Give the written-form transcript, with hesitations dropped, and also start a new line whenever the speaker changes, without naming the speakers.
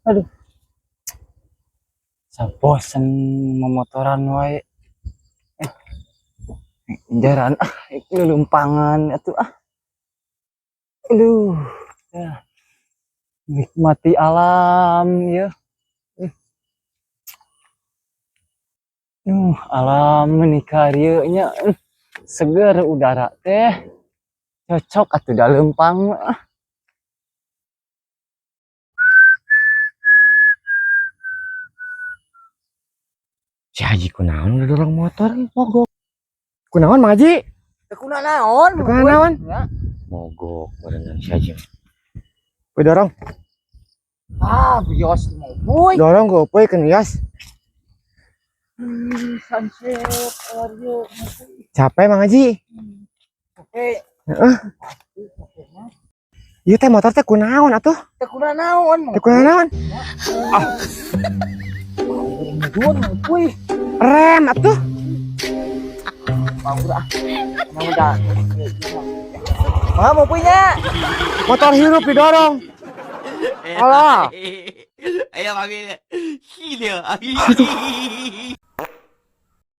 Aduh. Sabosen momotoran wae. Eh, jaran ah, lulumpangan atuh ah. Aduh. Ya. Nikmati alam ya. Alam menikah nya, seger udara teh. Cocok atuh da leumpang ah.
Si Haji kunaon udah dorong motor mogok. Kunaon, Mang Haji?
Teu naon?
Teu naon?
Ya.
Mogok barengan si Haji. Woi, dorong.
Ah, bios mau boy.
Dorong gopoy kan bios.
Sunset audio.
Capek, Mang Haji?
Oke.
Heeh. Ieu teh motor teh kunaon atuh?
Teu naon?
Teu kunaon?
Ah. Mudun boy.
Rem atuh.
Banggur ah. Emang udah. Mau punya.
Motor hirup didorong. Alah.
Ayo kami. Aduh.